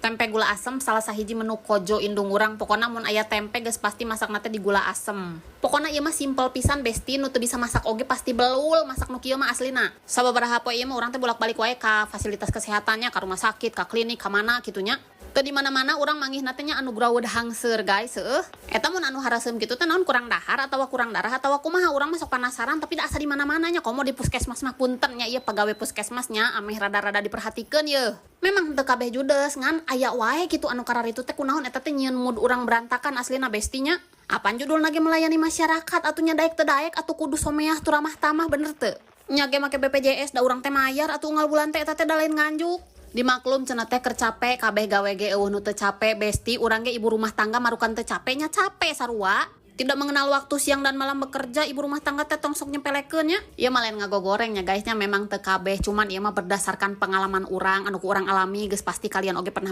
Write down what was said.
Tempe gula asem salah sahiji menu kojo indung urang. Pokona mun aya tempe geus pasti masakna teh di gula asem. Pokona ieu mah simpel pisan, besti, nu teu bisa masak oge pasti belul masak nu kieu mah aslina. Sababaraha poe ieu mah urang teh bolak-balik wae ka fasilitas kesehatannya, ka rumah sakit, ka klinik, ka mana kitu nya. Teu di mana-mana urang manggihna teh nya anu grawed hangseur, guys, heueuh. Eta mun anu hareuseum kitu teh naon, kurang dahar atawa kurang darah atawa kumaha? Urang mah sok penasaran, tapi da asa di mana-mana nya, komo di puskesmas mah. Punten nya ieu pegawai puskesmasnya, ameh rada-rada diperhatikeun yeuh. Memang teu kabeh judes, ngan aya wae kitu anu kararitu teh. Kunaon eta teh nyieun mood urang berantakan aslina, besti nya. Apan judulna ge melayani masyarakat atuh nya, daek teu daek atuh kudu someah tuh, ramah tamah, bener teu? Nya ge make BPJS, da urang teh mayar atuh unggal bulan teh, eta teh da lain nganjuk. Dimaklum cenah teh keur capek, kabeh gawe ge euweuh nu teu capek, besti. Urang ge ibu rumah tangga, marukan teu capek nya, capek sarua. Tidak mengenal waktu siang dan malam bekerja ibu rumah tangga teh, tong sok nyepelekeun nya. Ieu mah lain ngagogoreng nya, guys nya, memang teu kabeh, cuman ieu mah berdasarkan pengalaman urang anu ku urang alami. Geus pasti kalian oge pernah.